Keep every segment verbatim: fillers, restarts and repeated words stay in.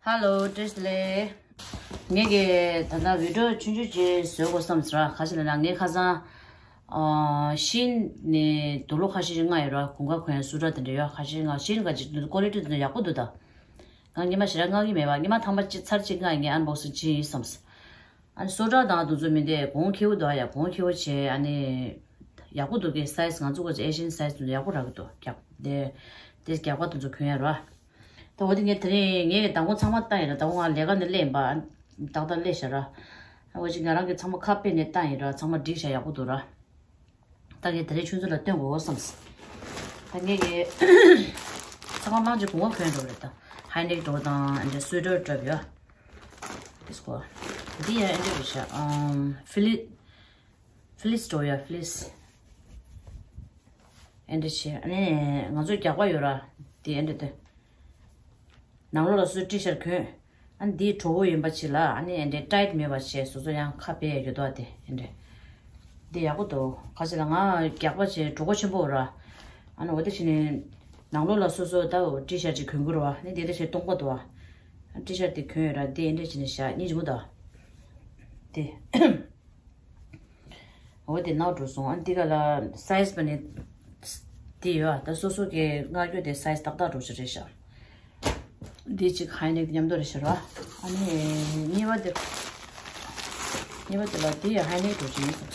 ཧ་ལོ། བཀྲ་ཤིས་བདེ་ལེགས། ངས་ཀྱི་ད་ལྟ་བི་ཌི་ཡོ་ཆུང་ཆུང་ཅིག་བཟོ་དགོས་བསམ་སོང་ར། ག་ཅི་ལབ་ན་ངས་ཁ་སང་ཨ་ཤིན་ནས་དུག་ལོག་ཁ་ཤས་ཤིག་མངགས་ཡོད་ར། གོན་ཁ་གོན་ཡ་སུ་ཊ་དེ་འདྲ་ཡོད། ཁ་ཤས་མངགས། ཤིན་ག་ཅིག་ཀོ་ལི་ཊི་དེ་ཚོ་ཡག་པོ་འདུག་ད། ང་སྔོན་མ་ཞེ་དྲག་མངགས་ཀྱི་མེད་པ། སྔོན་མ་ཐེངས་མ་གཅིག་ཚར་གཅིག་མངགས་ངས་ཨན་བོག་སིང་བྱས་ཡིན་བསམ། ཨ་ནི་སུ་ཊ་དང་དེ་ཚོ་མི་འདུག་གོང་ཁེ་པོ་འདུག་ཨ། ཡ་གོང་ཁེ་པོ་བྱས། ཨ་ནི་ཡག་པོ་འདུག་གི། སའི་ཛི་ང་ཚོ་གི་ཨེ་ཤི་ཡན་སའི་ཛི་དེ་ཚོ་ཡག་པོ་རག་གི་འདུག་རྒྱག་དེ་དེ་རྒྱག་པ་དེ་ཚོ་གོན་ཡ་ར། ད་འོ་དེ་ངས་དེ་རིང་ངས་མདང་དགོང་ཚང་མ་བཏང་ཡིན་ར། མདང་དགོང་ང་ལས་ཀ་ནས་སླེབས་ཡིན་པ། ཏག་ཏག་སླེབས་ཤག་ར། ཨ་འོ་ཅིག་ང་རང་གིས་ཚང་མ་ཁ་ཕྱེ་ནས་བཏང་ཡིན་ར། ཚང་མ་འགྲིག་ཤག་ཡག་པོ་འདུག་ར། ད་ངས་དེ་རིང་ཁྱོད་ཚོ་ལ་སྟོན་དགོས་བསམས། ད་ངས་ཀྱི་ཚང་མ་མང་ཆེ་གོང་བ་གོན་འགྲོ་རེད་ད། ཧའི་ནེག་འགྲོ་དང་ཨ་འདྲ་སུ་ཝེ་ཊར་འདྲ་ཡོད། འདི་སྐོར། འདི་ཡང་ཨ་འདྲ་རེད་ཤག་ཨམ། ཕི་ལིས། ཕི་ལིས་འགྲོ་ཡ། ཕི་ལིས། ཨེ་འདྲ་བྱས། ཨ་ནི་ང་ཚོ་རྒྱགས་པ་ཡོད་ར། དེ་ཨེ་འདྲ་དེ། ནང་ལོགས་ལ་སུ་ཊི་ཤར་གོན། ཨ་ནི་འདི་གྲོགས་པོ་ཡིན་པ་ཅིག་ལ་ཨ་ནི་ཨེ་འདྲ་ཊའིཊ་མེད་པ་བྱས། སོ་སོ་ཡང་ཁ་ཕྱེ་ཡ་ཡོད་དོ། དེ་ཨེ་འདྲ། འདི་ཡག་པོ་འདུག་ག་ཅི་ལ་ང་རྒྱགས་པ་བྱས་གྲོད་ཁོག་ཆེན་པོ་ར། ཨ་ནི་འོ་དེ་བྱས་ནས་ནང་ལོགས་ལ་སོ་སོ་ད་ཊི་ཤར་ཅིག་གོན་དགོས་ར་བ། ཨ་ནི་དེ་འདྲ་བྱས་སྟོང་པ་འདུག་བ། ཊི་ཤར་དེ་གོན་ཡོད་ར། དེ་ཨེ་འདྲ་བྱས་ནས་བཞག་སྙིང་རྗེ་མོ་འདུག་དེ། འོ་དེ་ནོར་འགྲོ་སོང་། ཨ་འདི་ག་ལ་སའི་ཛི་པ་ནི་དེ་ཡོད་ཨ། ད་སོ་སོ་གི་མངགས་རྒྱུ་དེ་སའི་ཛི་ཏག་ཏག་འགྲོ་ཆ་རེད་ཤག་འདི་གཅིག་ཧའི་ནེག་མཉམ་དུ་རེད་ཤག་ར། ཨ་ནི་གཉིས་པ་དེ། གཉིས་པ་དེ་ལ་དེ་ཡང་ཧའི་ནེག་འགྲོ་ཆ་ཡིན་སོང་།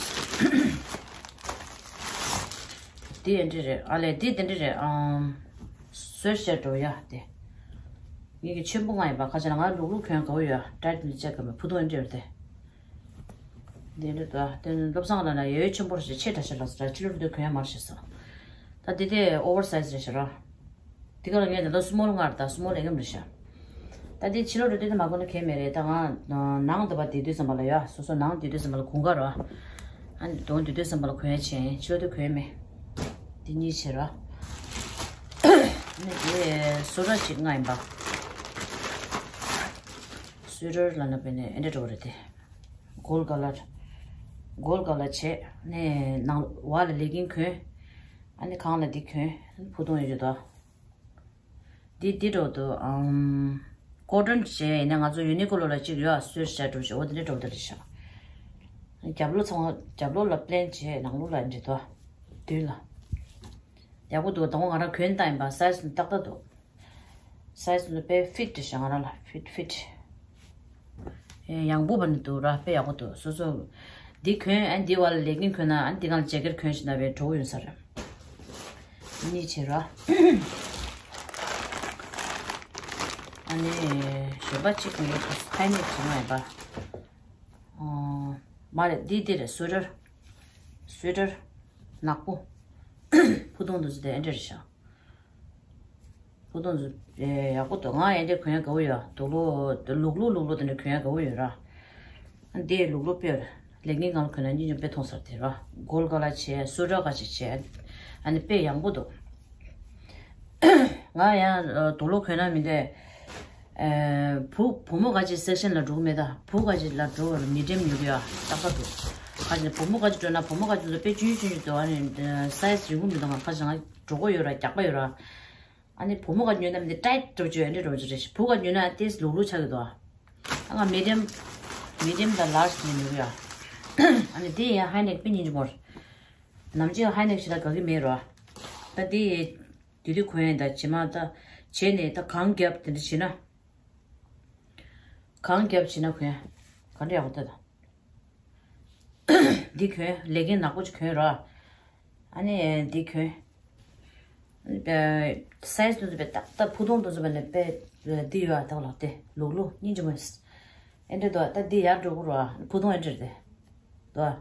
དེ་ཡང་འདྲ་རེད། ཨ་ལས་དེ་དེ་འདྲ་རེད། ཨམ། སུ་ཝེ་ཊར་འགྲོ་ཡ་དེ། ངེད་ཀྱི་ཆེན་པོ་མངགས་ཡིན་པ། ཁ་ཆེ་ན་ང་ལུག་ལུག་གོན་དགའ་བོ་ཡོད། ཊའིཊ་ནི་ཅེག་ག་མེད། ཕུ་ཐུང་ཨེ་འདྲ་རེད་དེ། འདི་འདྲ་འདུག་ཨ། དེ་ནི་བློ་བཟང་ལགས་ན་ཡོད་ཆེན་པོ་རེད་ཤག་ཆེ་དྲགས་ཤག་ལབ་སོང་། ཕྱི་ལོགས་འདི་གོན་ཡ་མ་རེད་ཤག་ཟེར། ད་འདི་དེ་ཨོ་ཝར་སའི་ཛི་རེད་ཤག་ར། འདི་ག་ལ་ངས་ད་ལྟ་སུ་མོལ་མངགས་རེད། ད་སུ་མོལ་ལས་ཀྱི་མ་རེད་ཤག་ད་འདི་ཕྱི་ལོགས་འགྲོ་དུས་དེ་མ་གོན་ན་གལ་མེད་རེད། ད་ང་ནང་འདི་པ་བསྡད་དུས་ཙམ་པ་ལ་ཡ། སོ་སོ་ནང་བསྡད་དུས་ཙམ་པ་ལ་གོན་ག་ར། ཨ་ནི་གདོང་བསྡུས་དུས་ཙམ་པ་ལ་གོན་ཡ་བྱས། ཕྱི་ལོགས་དེ་གོན་མེད། འདི་གཉིས་བྱས་ར། ཨ་ནི་དེ་སུ་ཝེ་ཊར་ཅིག་མངགས་ཡིན་པ། སུ་ཝེ་ཊར་ལབ་ན་དཔེར་ན་ཨེ་འདྲ་འདྲ་བོ་རེད་དེ། གོལ་ཌི་ཀ་ལར། གོལ་ཌི་ཀ་ལར་བྱས། ཨ་ནི་ནང་འོག་ལ་ལེ་གིན་གོན། ཨ་ནི་སྒང་ལ་འདི་གོན། ཕུ་ཐུང་ཡོད་ཀྱི་འདུག་འདི་འདི་འདྲ་བོ་འདུག་ཨམ། ཀོ་ཊོན་བྱས་ཡིན་ན་ང་ཚོ་ཡུ་ནི་ཀོ་ལོ་ལ་གཅིག་ཡོད་ཨ། སུ་ཝེ་ཊར་འདྲ་བོ་ཞིག་འོ་དེ་འདྲ་འདྲ་བོ་དེ་རེད་ཤག་རྒྱབ་ལོགས་ཚང་མ། རྒྱབ་ལོགས་ལ་པི་ལེན་བྱས། ནང་ལོགས་ལ་འདི་འདྲ་འདུག་མདུན་ལ། ཡག་པོ་འདུག་ད་ང་རང་གོན་བལྟས་ཡིན་པ། སའི་ཛི་ཏག་ཏག་འདུག་སའི་ཛི་དེ་དཔེ་ཕིཊ་རེད་ཤག་ང་རང་ལ་ཕིཊ་ཕིཊ། ཨེ་ཡང་པོ་བ་ནི་འདུག་ར། དཔེ་ཡག་པོ་འདུག་སོ་སོ་འདི་གོན། ཨ་འདི་བ་ལ་ལེ་གིན་གོན་ན། ཨ་འདི་སྒང་ལ་ཇེ་ཀེཊ་གོན་བྱས་ན་དཔེ་བྲོ་བོ་ཡོང་ས་རེད། གཉིས་བྱས་ར། ཨ་ནི་གཞན་པ་གཅིག་གོན་ཡོད། ཧའི་ནེག་བྱས་མ་ཡིན་པ། ཨོ། མ་རེད། འདི་འདི་རེད། སུ་ཝེ་ཊར། སུ་ཝེ་ཊར་ནག་པོ། ཕུ་ཐུང་འདི་ཚོ་དེ་ཨེ་འདྲ་རེད་ཤག་ཕུ་ཐུང་ཚོ་ཨེ་ཡག་པོ་འདུག་ང་ཨེ་འདྲ་གོན་ཡ་དགའ་བོ་ཡོད། དུག་ལོག་ལུག་ལུག་ལུག་དེ་འདྲ་གོན་ཡ་དགའ་བོ་ཡོད་ར། འདི་ལུག་ལུག་དཔེ་ལེ་གིན་སྒང་ལ་གོན་ན་སྙིང་རྗེ་དཔེ་མཐོང་ས་རེད་དེ་ར། གོལ་ཌི་ཀ་ལར་བྱས། སུ་ཝེ་ཊར་ག་ཅིག་བྱས། ཨ་ནི་དཔེ་ཡག་པོ་འདུག་ང་ཡང་དུག་ལོག་གོན་ན་མི་འདྲ། ཨེ། བུ་བུ་མོ་ག་ཅིག་སེག་ཤན་ལ་འགྲོ་གི་མེད་ད། བུ་ག་ཅིག་ལ་འགྲོ་བར་མི་འགྲེམ་ཡོད་ཀྱི་ཡ། ཏག་ཏག་འདུག་ག་ཅིག་བུ་མོ་ག་ཅིག་འགྲོ་ན་བུ་མོ་ག་ཅིག་ཚོ་དཔེ་ཆུང་ཆུང་ཆུང་འདུག་ཨ་ནི་སའི་ཛི་རིང་པོ་མི་འདུག་ང་ཁ་ཅིག་ང་གྲོད་ཁོག་ཡོད་ར། རྒྱགས་པ་ཡོད་ར། ཨ་ནི་བུ་མོ་ག་ཉོས་ན་མི་ཊའིཊ་འགྲོ་བཅོས་ཨ་འདྲ་འགྲོ་བཅོས་རེད། བུ་ག་ཉོས་ན་ཏེས་ལུག་ལུག་ཆགས་ཀྱི་འདུག་ཨ་ང་མི་ཌི་ཡམ། མི་ཌི་ཡམ་དང་ལར་ཇི་ནས་ཉོ་གི་ཡ། ཨ་ནི་དེ་ཡང་ཧའི་ནེག་དཔེ་སྙིང་རྗེ་མོ་རེད། ནམ་རྒྱུན་ཧའི་ནེག་ཞེ་དྲག་དགའ་གི་མེད་ར། ད་དེ། དེ་དུས་གོན་ཡིན་ད། བྱེ་མ་ད། བྱས་ནས་ད་གང་རྒྱབ་དེ་འདྲ་བྱེད་ན། གང་རྒྱབ་བྱེད་ན་གོན་ཡ། ག་འདྲ་ཡག་པོ་ད་ད། འདི་གོན། ལེ་གིན་ནག་པོ་ཅིག་གོན་ར། ཨ་ནི་འདི་གོན། སའི་ཛི་དེ་ཚོ་དཔེ་ཏག་ཏག་ཕུ་ཐུང་དེ་ཚོ་དཔེ་ནས་དཔེ་འདི་ཡོད་ཨ། ད་ལ་དེ་ལུག་ལུག་སྙིང་རྗེ་མོ། ཨེ་འདྲ་འདུག་ད་འདི་ཡར་འགྲོ་གི་ར། ཕུ་ཐུང་ཨེ་འདྲ་རེད་དེ། འདུག་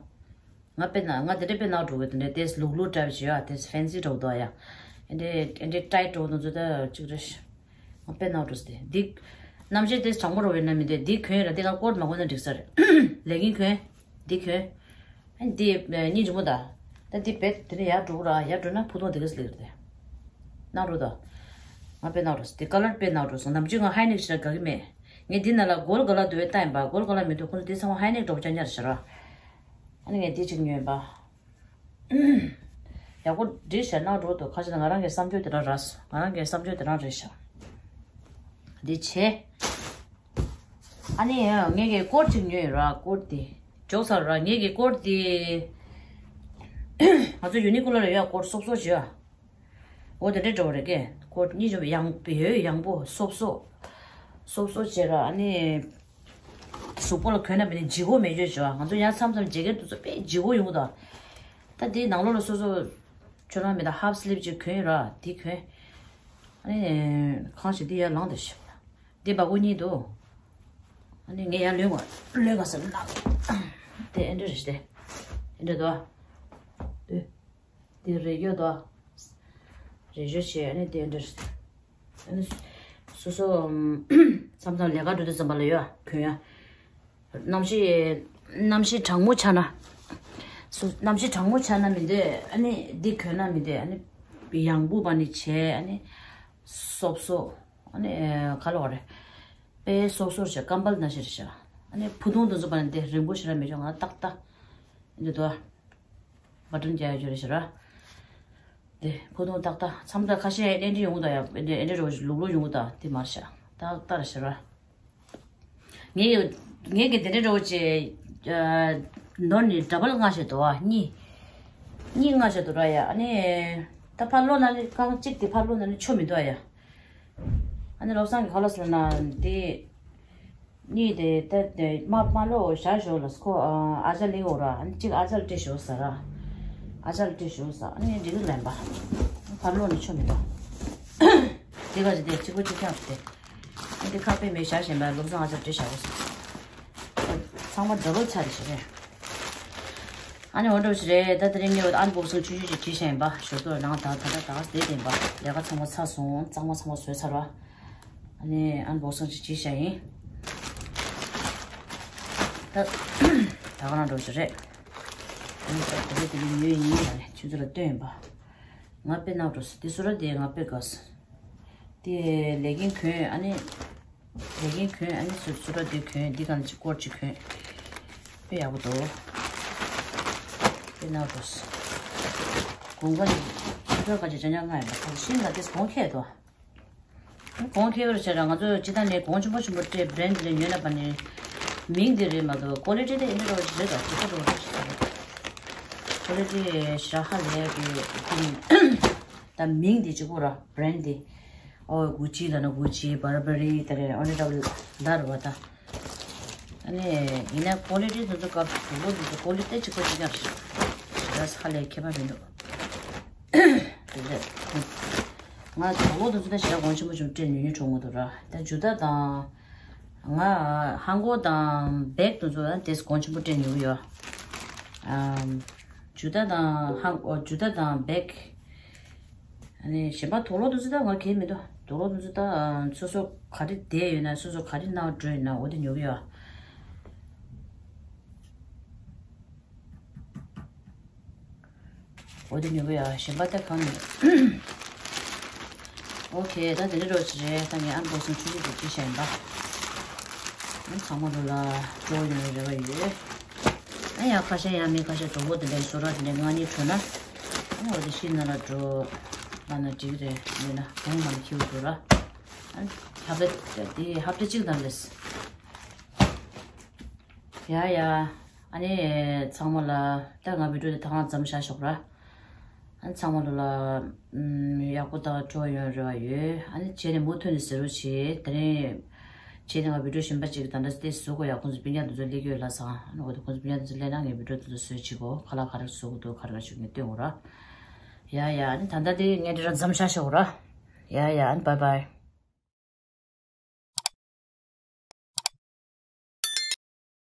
ང་དཔེ་ན་ང་དེ་འདྲ་དཔེ་ནག་འགྲོ་གི། དེ་འདྲ་དེ་ལུག་ལུག་འདྲ་བ་ཞིག་ཡོད་ཨ། དེ་ཕེན་སི་འགྲོ་གི་འདུག་ཨ་ཡ། ཨེ་འདྲ་ཨེ་འདྲ་ཊའིཊ་འགྲོ་གི་འདུག་ཚོད་ད་གཅིག་རེད། ང་དཔེ་ནག་འགྲོ་སི་དེ་འདི། རྣམ་ཤེས་དེ་དྲང་པོ་རོ་བའི་ན་མི་དེ་འདི་གོན་ར། དེ་ག་ཀོ་ཊི་མ་གོན་ན་འགྲིག་ས་རེད། ལེ་གིན་གོན། འདི་གོན། ཨེ་འདི་སྙིང་རྗེ་མོ་ད། ད་འདི་བེད་དེ་ནས་ཡར་འགྲོ་གི་ར། ཡར་འགྲོ་ན་ཕུ་ཐུང་དེ་ག་སི་ལེགས་རེད་དེ། ནག་འགྲོ་ད། ང་དཔེ་ནག་འགྲོ་སི་དེ་ཀ་ལར་དཔེ་ནག་འགྲོ་སོང་། ནམ་རྒྱུན་ང་ཧའི་ནེག་ཞེ་དྲག་དགའ་གི་མེད། ངས་འདི་ནང་ལ་གོལ་ཌི་ཀ་ལར་འདུག་བས་བལྟས་ཡིན་པ། གོལ་ཌི་ཀ་ལར་མི་འདུག་ཁོང་ཚོ་འདི་ཚང་མ་ཧའི་ནེག་འགྲོ་བ་ཅག་ཉར་ཤག་ར། ཨ་ནི་ངས་འདི་གཅིག་ཉོས་ཡིན་པ། ཡག་པོ་འགྲིག་ཤག་ནག་འགྲོ་འདུག་ཁ་ཅིག་ང་རང་གི་བསམ་ཚུལ་དེ་འདྲ་རེད། ང་རང་གི་བསམ་ཚུལ་དེ་འདྲ་རེད་ཤག་འདི་བྱས། ཨ་ནི་ངས་ཀྱི་ཀོཊ་ཅིག་ཉོས་ཡོད་ར། ཀོཊ་དེ་འཇོག་ཚར་ར། ངས་ཀྱི་ཀོཊ་དེ་ང་ཚོ་ཡུ་ནི་ཀུ་ལོ་ལ་ཡོད། ཀོཊ་སོབ་སོབ་བྱོས། འོ་དེ་འདྲས་འགྲོ་བ་རེད་ཀྱེ། ཀོཊ་གཉིས་འཇོག་ཡང་ཡོད། ཡང་པོ་སོབ་སོབ། སོབ་སོབ་བྱས་ར། ཨ་ནི་གཟུགས་པོ་ལ་གོན་ན་མི་ནི་ལྗིད་ཁོག་མེད་བྱོས་བྱོས། ང་ཚོ་ཡང་མཚམས་མཚམས་ཇེ་ཀེཊ་དེ་ཚོ་དཔེ་ལྗིད་ཁོག་ཡོང་གི་འདུག་ད་དེའི་ནང་ལོགས་ལ་སོ་སོ་ཁྱོད་རང་མི་ད་ཧབ་སི་ལིབ་ཅིག་གོན་ར། དེ་གོན། ཨ་ནི་གང་ཞིག་དེ་ཡར་ལངས་དེ་ཤི། འདི་སྦ་ཀུ་གཉིས་འདུག་ཨ་ནི་ངས་ཡར་ལོན་ག་ལོན་ག་ཟེར་ན། དེ་ཨེ་འདྲ་རེད་དེ། ཨེ་འདྲ་འདུག་དེ་དེ་རེ་ཡོད་དོ། རེ་ཞོ་བྱས། ཨ་ནི་དེ་འདྲ་རེད། ཨ་ནི་སོ་སོ་མཚམས་མཚམས་ལས་ཀ་འགྲོ་དུས་ཙམ་པ་ལ་ཡོད་གོན་ཡ། གནམ་གཤིས་གནམ་གཤིས་གྲང་མོ་ཆགས་ན། སོ་གནམ་གཤིས་གྲང་མོ་ཆགས་ན་མི་འདོད། ཨ་ནི་འདི་གོན་ན་མི་འདོད། ཨ་ནི་ཡང་བུ་བ་ནི་བྱས། ཨ་ནི་སོབ་སོབ། ཨ་ནི་ག་ལ་བ་རེད། དཔེ་སོབ་སོབ་བྱས་ཀམ་པལ་ནང་བཞིན་རེད་ཤག་ཨ་ནི་ཕུ་ཐུང་དེ་ཚོ་བ་ནི་འདི་རིང་པོ་ཞེ་དྲག་མི་འཇོག་ང་ཏག་ཏག་འདི་དོ། བ་ཊན་རྒྱག་ཡ་ཅིག་རེད་ཤག་ར། དེ་ཕུ་ཐུང་ཏག་ཏག་མཚམས་དང་ཁ་ཤས་ཨེ་འདྲ་ཡོང་གི་འདུག་ཡ། ཨེ་འདྲ་ཨེ་འདྲ་རོ་ལུག་ལུག་ཡོང་གི་འདུག་དེ་མར་ཤག་ཏག་ཏག་རེད་ཤག་ར། ངས་ངས་ཀྱི་དེ་འདྲ་རོ་ཅེ། མདོར་ནི་ཌ་བལ་ལྔ་བྱས་འདུག་ཨ་གཉིས། གཉིས་ལྔ་བྱས་འདུག་ར་ཡ། ཨ་ནི་ད་ཕར་ལོག་ན་ནི་རྐང་གཅིག་དེ་ཕར་ལོག་ན་ནི་ཆོ་མི་འདུག་ཨ་ཡ། ཨ་ནི་བློ་བཟང་གི་ཁ་ལོ་ཟེར་ན་དེ། གཉིས་དེ་ད་དེ་མ་མ་ལོ་བཞག་ཞོག་ལ་ཁོ་ཨ་ཅག་ལེགས་འོ་ར། ཨ་ནི་གཅིག་ཨ་ཅག་ལ་སྤྲད་ཞོག་ཟེར་ར། ཨ་ཅག་ལ་སྤྲད་ཞོག་ཟེར། ཨ་ནི་འགྲིག་གི་ལན་པ། ཕར་ལོག་ནས་ཆོ་མི་འདུག་དེ་ག་ཅི་དེ་གཅིག་པོ་གཅིག་རྐྱང་དེ། ཨ་འདི་ཁ་དཔེ་མེད་བཞག་བཞིན་པ་ལོ་བཟང་ཨ་ཅག་ལ་སྤྲད་བཞག་འོ་ཟེར། ཚང་མ་འདྲ་པོ་ཆགས་རེད་ཤག་རེད། ཨ་ནི་འོ་འདྲ་བོ་ཞིག་རེད། ད་དེ་རིང་ངས་ཨན་བོག་སིང་ཆུང་ཆུང་ཅིག་བྲིས་བཞག་ཡིན་པ། ཞོགས་ཀས་ནང་ད་ད་ད་ད་ག་ཟེ་བསྡད་ཡིན་པ། ལས་ཀ་ཚང་མ་ཚར་སོང་། གཙང་མ་ཚང་མ་བཟོས་ཚར་བ། ཨ་ནི་ཨན་བོག་སིང་ཅིག་བྲིས་བཞག་ཡིན། ད་ད་ག་རང་འདྲ་བོ་ཞིག་རེད། ཨ་ནི་ད་དེ་རིང་དེ་རིང་ཉོས་ཡིན་པ་ནི་ཁྱོད་ཚོ་ལ་སྟོན་ཡིན་པ། ང་དཔེ་ནག་འགྲོ་སོང་། དེ་སུ་ར་དེ་ང་དཔེ་དགའ་སོང་། དེ་ལས་ཀིན་གོན། ཨ་ནི་ལས་ཀིན་གོན། ཨ་ནི་སུ་སུ་ར་དེ་གོན། འདི་གང་ཅི་སྐོར་ཅིག་གོན། དཔེ་ཡག་པོ་འདུག་དཔེ་ནག་འགྲོ་སོང་། གོང་ག་ནི་ཁྱོད་ག་ཅི་ཅ་ཉག་ང་ཡིན་པ་གང་ཤིང་ལ་དེ་གོང་ཁེ་དོ། གོང་ཁེ་བར་བྱས་ར། ང་ཚོ་ཅི་ད་ནས་གོང་ཆེན་པོ་ཆེན་པོ་སྤྲད་བྷ་རེན་ཌི་ལས་ཉོས་ན་པ་ནི་མིང་དེ་རེད་མ་གཏོགས་ཀོ་ལི་ཊི་དེ་ཨེ་འདྲ་རོ་རེད་ད། ཅི་ད་རོ་རེད་ཀོ་ལི་ཊི་ཞྭ་ཧ་ལས་གི་ད་མིང་དེ་གཅིག་པོ་ར། བྷ་རེན་ཌི་དེ། ཨོ་གུ་ཅི་ལ་ན་གུ་ཅི། བར་བ་རི་དེ་རེད། ཨོ་ནི་ད་ལ་ར་བ་ད། ཨ་ནི་ཡིན་ན་ཀོ་ལི་ཊི་དེ་ཚོ་སྐབས་དུ་ལོ་དེ་ཚོ་ཀོ་ལི་ཊི་གཅིག་པོ་གཅིག་རྐྱང་རེད། ཞྭ་ཧ་ལས་ཁྱད་པར་མི་འདུག་དེ་རེད། ང་དང་པོ་དེ་ཚོ་ད་ཞེ་དྲག་གོང་ཆེན་པོ་ཆེན་པོ་སྤྲད་ཉུང་ཉུང་བྱུང་མི་འདུག་ར། ད་ཇུ་ཏ་དང་། ང་ཧང་གོ་དང་བེག་དེ་ཚོ་ད་དེས་གོང་ཆེན་པོ་སྤྲད་ཉུང་གི་ཡོད། ཨམ། ཇུ་ཏ་དང་ཧང་ཨོ་ཇུ་ཏ་དང་བེག་ཨ་ནི་གཞན་པ་དུག་ལོག་དེ་ཚོ་ད་ང་གལ་མི་འདུག་དུག་ལོག་དེ་ཚོ་ད་སོ་སོ་ག་རེ་བསྡད་ཡོད་ན། སོ་སོ་ག་རེ་ནང་འགྲོ་ཡོད་ན། འོ་དེ་ཉོ་གི་ཡོད། འོ་དེ་ཉོ་གི་ཡ། གཞན་པ་ད་གང་ནས། ཨོ་ཁེ། ད་དེ་འདྲ་རོ་ཅི་རེད། ད་ངས་ཨན་བོག་སིང་ཆུང་ཆུང་ཅིག་བྱས་བཞག་ཡིན་པ། ཨ་ཚང་མ་ལོ་ལ་སྤྲོ་ཡོང་བའི་རེ་བ་ཡོད། ཨ་ཡ་ཁ་ཤས་ཡ་མི་ཁ་ཤས་གྲོགས་པོ་དེ་འདྲའི་སོ་ར་དེ་འདྲའི་ང་གཉིས་བྲོས་ན། ཨ་འོ་དེ་ཤི་ན་ལ་འགྲོ་ལ་ན་འགྲིག་རེད། མེད་ན་གོང་མ་ལ་ཁྱེར་འགྲོ་ར། ཨ་ཧབ་ཏ་དེ་ཧབ་ཏ་གཅིག་དང་རེད། ཡ་ཡ། ཨ་ནི་ཚང་མ་ལ་ད་ང་བི་ཌིའོ་དེ་ད་གང་མཚམས་བཞག་ཞོག་ར། ཨ་ནི་ཚང་མ་ལ་ལ་ཡག་པོ་དང་སྤྲོ་ཡོང་རེ་བ་ཡོད། ཨ་ནི་བྱས་ནས་མུ་མཐུད་ནས་ཟེར་རོགས་བྱེད། དེ་རིང་བྱས་ནས་ང་བི་ཌིའོ་གཞན་པ་ཅིག་ད་ལྟ་དེ་བཟོ་དགོས་ཡ། ཁོང་ཚོ་སྤུན་ཀྱག་དེ་ཚོ་སླེབས་ཀྱི་ཡོད་ལ་སང་། ཨ་ནི་འོ་དེ་ཁོང་ཚོ་སྤུན་ཀྱག་དེ་ཚོ་སླེབས་ན་ངས་བི་ཌིའོ་དེ་ཚོ་བཟོས་བྱེད་དགོས། ག་ལ་ག་རེ་བཟོ་དགོས་འདུག་ག་རེ་ག་རེ་བྱེད་དགོས་ངས་སྟོན་དགོས་ར། ཡ་ཡ། ཨ་ནི་ད་ལྟ་དེ་ངས་དེ་རང་མཚམས་བཞག་ཞོག་ར། ཡ་ཡ། ཨ་ནི་བཱའི་བཱའི།